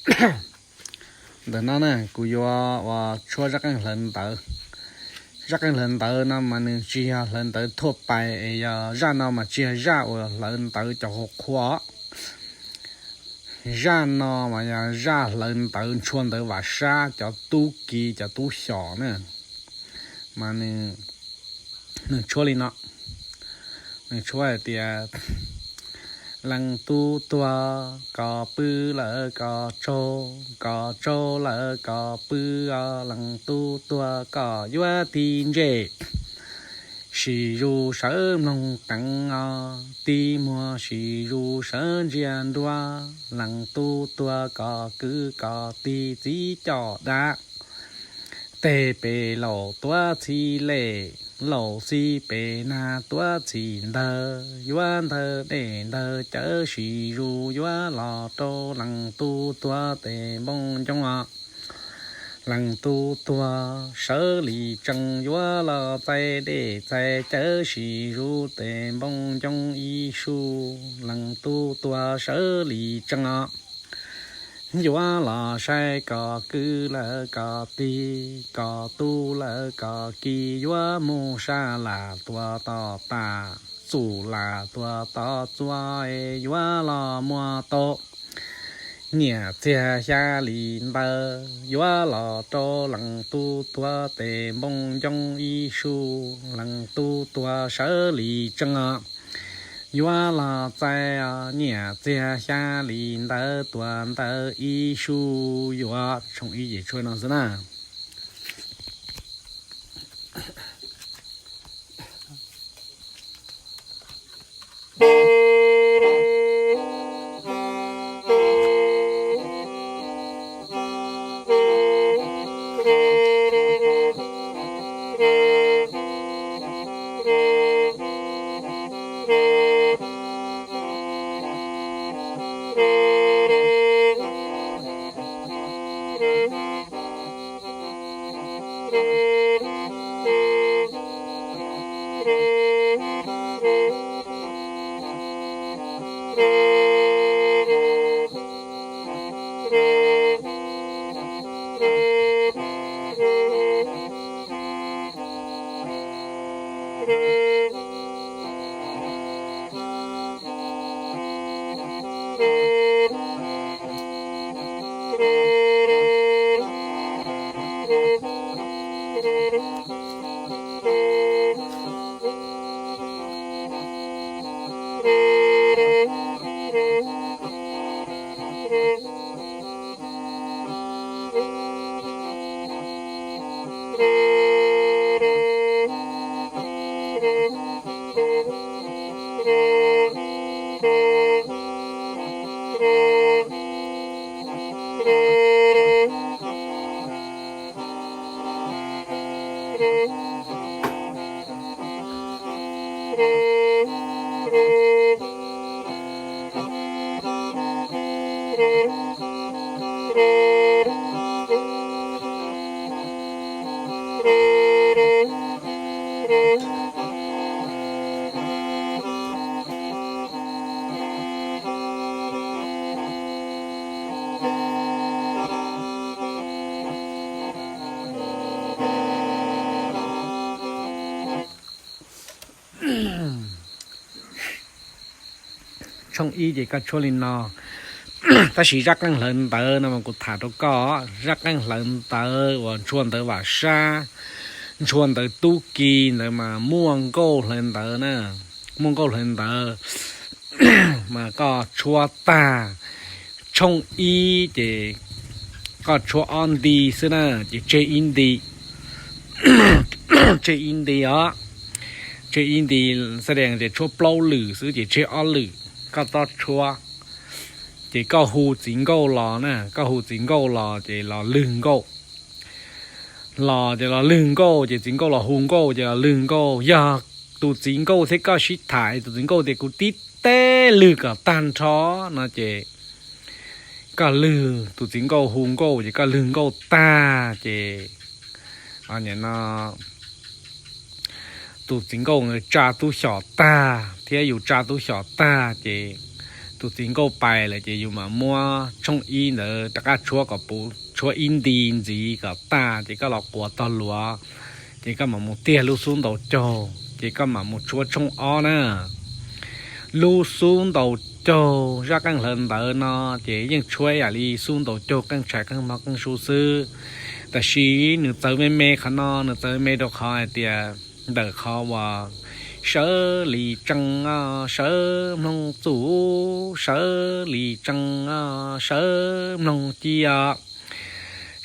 Ntawm no na kuv yuav ua tshuab zaj qeej hlawv ntawv. Zaj qeej hlawv ntawv no mas nws tsis yog hlawv ntawv thuaj pais es yog zaj no mas tsis yog zaj uas hlawv ntawv cov qhuav qhuav. Zaj no mas yog zaj hlawv ntawv ntshua ntawv vam sab cov tub ki cov tub xyom na. Mas nws tshuab li no, nws tshuab hais tias, leej tub tuag koj pw lawm koj tsaug, koj tsaug lawm koj pw os, leej tub tuag koj yuav tib ntsej sis zus sawv mloog qees os, tib muag sis zus sawv ntsia nruab, leej tub tuag koj kwv koj tij txiv coj dab. Tej pem laus tuav txhij lej, laus xib pem nag tuav txhij ntawg, yuav ntawg dej ntawg cawv sis zus yuav los rau leej tub tuag tes npoo ncoo os. Leej tub tuag sawv li tsees yuav los txais dej txais cawv sis zus tes npoo ncoo ib su. Leej tub tuag sawv li tsees os, yuav los saib koj kwv lawm koj tij, koj tub lawm koj ki, yuav mus sab lam tuaj tom tas, txuj lam tuaj tom txua, yuav los muab tau niam txiag xya li ntawd, yuav los rau leej tub tuag tes npoo ncoo ib su. Leej tub tuag sawv li tsees os, yuav los txais niam txiag xya li ntawd tuaj ntawm ib su. Yuav tshooj ib ces tshuab no xwb na. Tshooj ib ces koj tshuab li no, tab sis zaj qeej hlawv ntawv no mas kuv tham rau koj, zaj qeej hlawv ntawv uas ntshua ntawv vam sab, ntshua ntawv tub ki ntawd mas muaj nkauj hlawv ntawv na, muaj nkauj hlawv ntawv mas koj tshuab tag tshooj ib ces koj tshuab ob nti xwb na, ces tseg ib nti, tseg ib nti os, tseg ib nti, xab dees ces tshuab plaub lwm xwb ces tseg ob lwm, koj txhob tshuab. Ces koj hu txiv nkauj los na, koj hu txiv nkauj los ces los lwg nkauj, los ces los lwg nkauj ces txiv nkauj los hu nkauj ces los lwg nkauj. Yog tus txiv nkauj thiab koj sib tham, tus txiv nkauj tias kuv tib teb lwg kom tag nrho no ces koj lwg, tus txiv nkauj hu nkauj ces koj lwg nkauj tag ces no tus txiv nkauj tsa tub xyom tag thiab yus tsa tub xyom tag ces tus txiv nkauj pais lawm ces yus mam muab tshooj ib ntawd rov qab tshuab kom puv, tshuab ib nti ntxiv kom tag ces koj los quas tog luav, ces koj mam mus tiag lub xub ntaus caug ces koj mam mus tshuab tshooj ob na. Lub xub ntaus caug zaj qeej hlawv ntawv no ces yeej tshuab ib yam li xub ntaus caug qeej tshais qeej hmo qeej su xwb. Tab sis nws txawv me me qhov no, nws txawv me me rau qhov hais tias ntawm qhov uas sawv li tsees os sawv mloog txuj, sawv li tsees os sawv mloog ci os,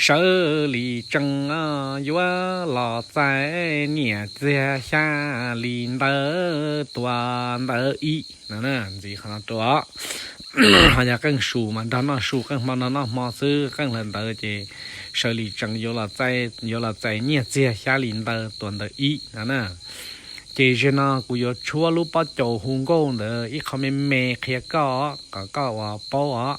sawv li tsees os yuav los txais nyiaj txiag xya li ntawd tuas ntawd ib no. Ntxiv qhov no rau os. Ho yog qeej su mas nrog noj su, qeej hmo nrog noj hmo xwb, qeej hlawv ntawv ces sawv li tsees yuav los txais nyiaj txiag xya li ntawd tuas ntawd ib no na. Ces zaum no kuv yuav tshuab lub pob caus hu nkauj ntawd ib qho me me qhia koj kom koj ua paub os.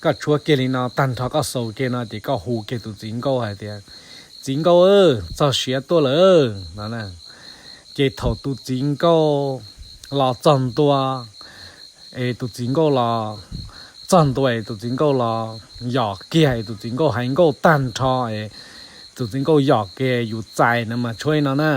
Koj tshuab kiag li no tag nrho koj xaus kiag no ces koj hu kiag tus txiv nkauj hais tias, txiv nkauj, txog siav tuaj lawm no. Ces thaum tus txiv nkauj los txog ntua, es tus txiv nkauj los txog ntua es tus txiv nkauj los yom kiag es tus txiv nkauj hais nkauj tag nrho es tus txiv nkauj yom kiag yus txais no mas tshuab li no na.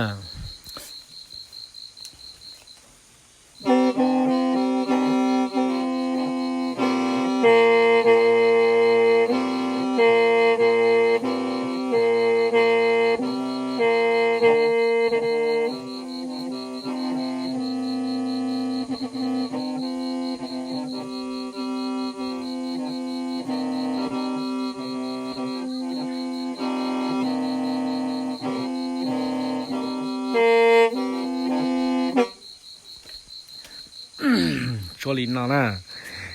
Tshuab li no na,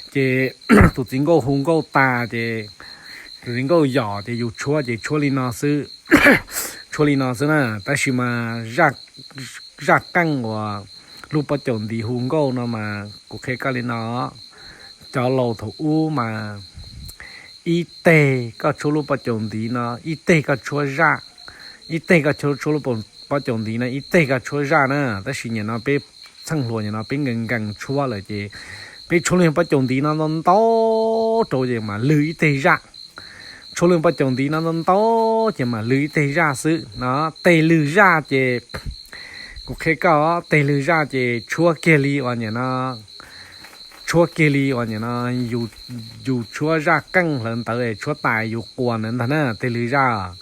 ces tus txiv nkauj hu nkauj tas ces tus txiv nkauj yom ces yus tshuab ces tshuab li no xwb, tshuab li no xwb na. Tab sis mas zaj qeej uas lub pob caus ntiv hu nkauj no mas kuv qhia koj li no, cov laus thaum ub mas ib teg koj tshuab lub pob caus ntiv no, ib teg koj tshuab zaj, ib teg koj tshuab lub pob caus ntiv no, ib teg koj tshuab zaj na. Tab sis nim no peb txheej hluas nim no peb nkees nkees tshuab lawm ces peb tshuab lub pob caus ntiv no ntau ntau rau ces mam lwg ib teg zaj. Tshuab lub pob caus ntiv no ntau ntau ces mam lwg ib teg zaj xwb no. Teg lwg zaj ces kuv qhia koj, teg lwg zaj ces tshuab kiag li uas nim no, tshuab kiag li uas nim no yus tshuab zaj qeej hlawv ntawv es tshuab tas yus quas ntawd ntag na, teg lwg zaj.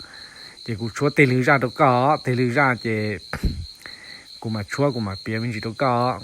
Ces kuv tshuab teg lwg zaj rau koj, teg lwg zaj ces kuv mam tshuab kuv mam piav me ntsis rau koj.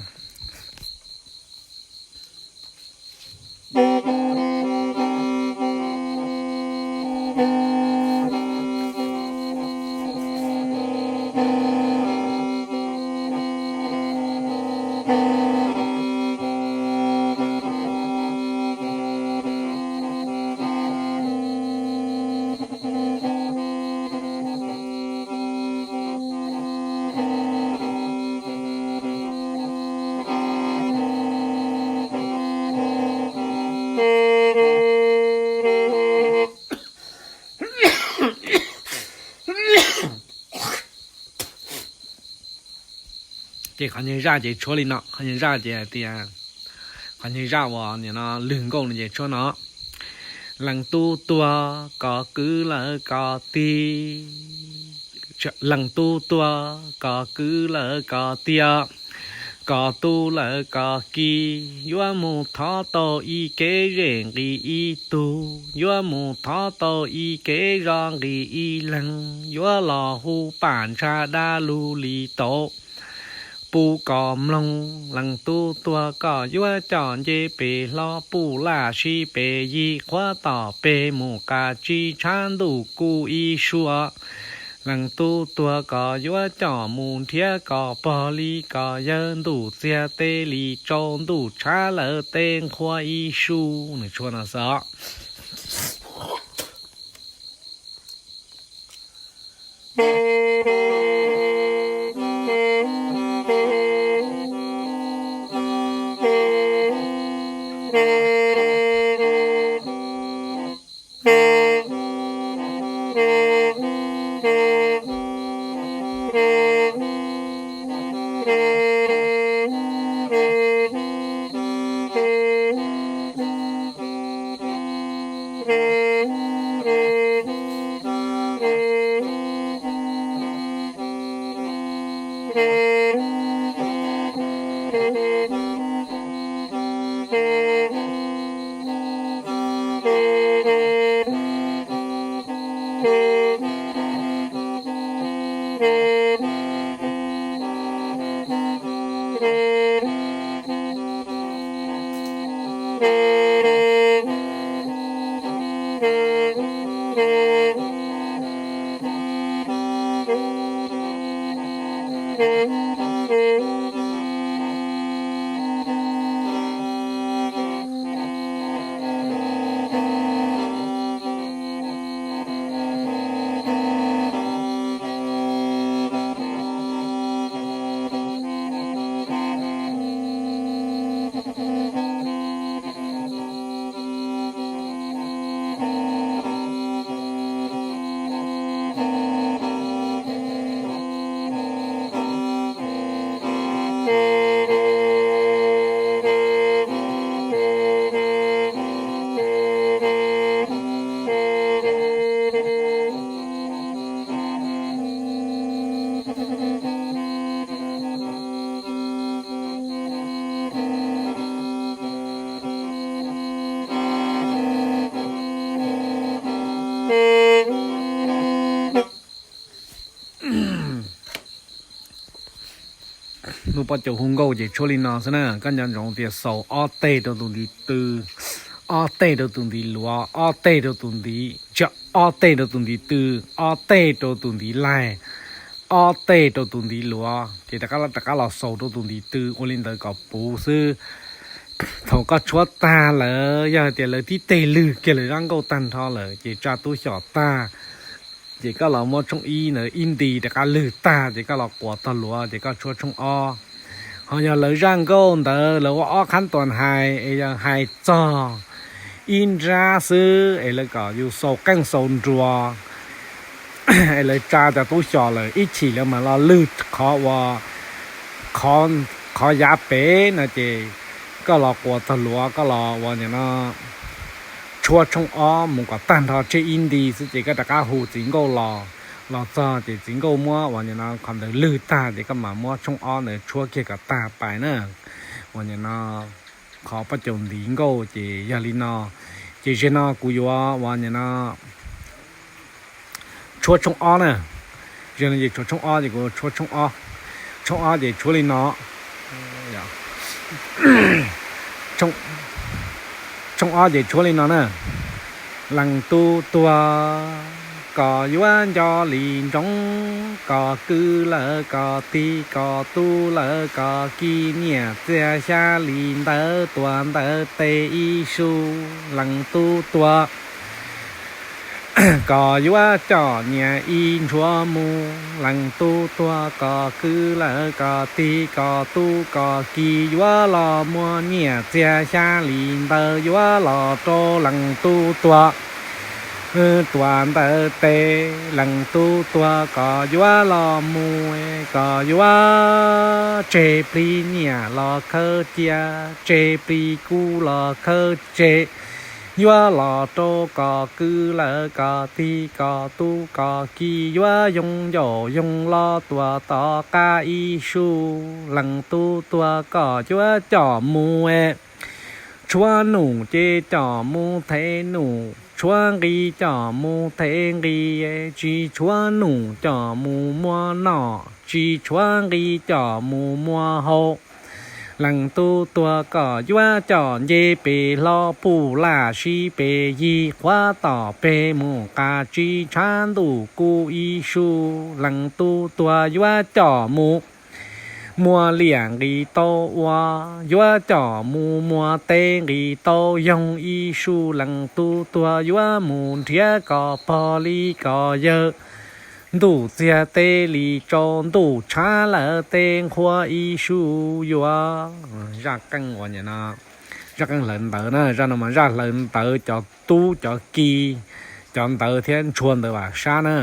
Ces qhov nyuag zaj ces tshuab li no, qhov nyuag zaj ces hais tias, qhov nyuag zaj uas nim no lwg nkauj no ces tshuab no. Leej tub tuag koj kwv lawm koj tij, leej tub tuag koj kwv lawm koj tij, koj tub lawm koj ki, yuav mus thov tau ib kev zej nqis ib tug, yuav mus thov tau ib kev zos nqis ib leeg, yuav los hu pam ntsha dab lug li tau. Pub koj mloog leej tub tuag koj yuav coj nce pem hlo puj laj sib pem yig qhuav tom pem mus qas tsib tshav ntuj kuj ib suab. Leej tub tuag koj yuav coj mus nrhiav kom pog li kom yawg, ntuj txiag teb li rau ntuj tshav lawm teb nqhuab ib su. Nws tshuab no xwb os. Lub pob caus hu nkauj ces tshuab li no xwb na. Koj nco ntsoov tias xaus ob teg rau tus ntiv tw, ob teg rau tus ntiv luav, ob teg rau tus ntiv, ob teg rau tus ntiv tw, ob teg rau tus ntiv laig, ob teg rau tus ntiv luav, ces rov qab los xaus rau tus ntiv tw ua li ntawd kom puv xwb. Thaum koj tshuab tag lawm, yog hais tias lawv tib teg lwg kiag lawv zaj nkauj tag nrho lawm ces tsa tub xyom tag, ces koj los muab tshooj ib ntawd ib nti rov qab lwg tag ces koj los quas tog luav ces koj tshuab tshooj ob. Ho yog lawv zaj nkauj ntawd lawv ua ob qhab tuas hais es yog hais txog ib nrab xwb es lawv kom yus xaus qeej xaus nruas es lawv tsa cov tub xyom lawm ib chim lawv mam los lwg qhov ua qhov yav pem no ces koj los quas tog luav, koj los ua nim no tshuab tshooj ob mus kom tag nrho tseg ib nti xwb ces koj rov qab hu txiv nkauj los. Los txog ces txiv nkauj muab ua nim no qhov ntawd lwg tag ces koj mam muab tshooj ob ntawd tshuab kiag kom tag pais na. Ua nim no qhov pob caus ntiv nkauj ces yog li no. Ces zaum no kuv yuav ua nim no tshuab tshooj ob na. Zaum no ces tshuab tshooj ob ces kuv tshuab tshooj ob. Tshooj ob ces tshuab li no. Tshooj ob ces tshuab li no na. Leej tub tuag koj yuav nco li nroog, koj kwv lawm koj tig, koj tub lawm koj ki, niam txiag xya li ntawd tuaj ntawm tes ib su. Leej tub tuag koj yuav coj niam ib ntshuav mus, leej tub tuag koj kwv lawm koj tig, koj tub koj ki, yuav los muab niam txiag xya li ntawd yuav los rau leej tub tuag tuaj ntawm tes. Leej tub tuag koj yuav los mus, koj yuav tseg plig niam los khawb cia, tseg plig kuv los khawb tseg, yuav los rau koj kwv lawm koj tig, koj tub koj ki, yuav yoog yaum yoog los tuaj tom qab ib su. Leej tub tuag koj yuav coj mus, tshuav num ces coj mus thev num, tshuav nqi coj mus thev nqi, tsis tshuav num coj mus muab noj, tsis tshuav nqi coj mus muab haus. Leej tub tuag kom yuav coj nce pem hlo pum laj sib pem yig, quav tom peg mus qab tsis tshav ntuj kub ib su. Leej tub tuag yuav coj mus muas liaj nqis tau ua, yuav coj mus muas teb nqis tau yoog ib su. Leej tub tuag yuav mus nrhiav kom pog li kom yawg, ntuj txiag teb li tsau, ntuj tshav lawm teb nqhuav ib su yuav. Zaj qeej ua, zaj qeej hlawv ntawv na, zaj no mas zaj hlawv ntawv cov tub cov ki, cov ntawv thiab ntshua ntawv vam sab na.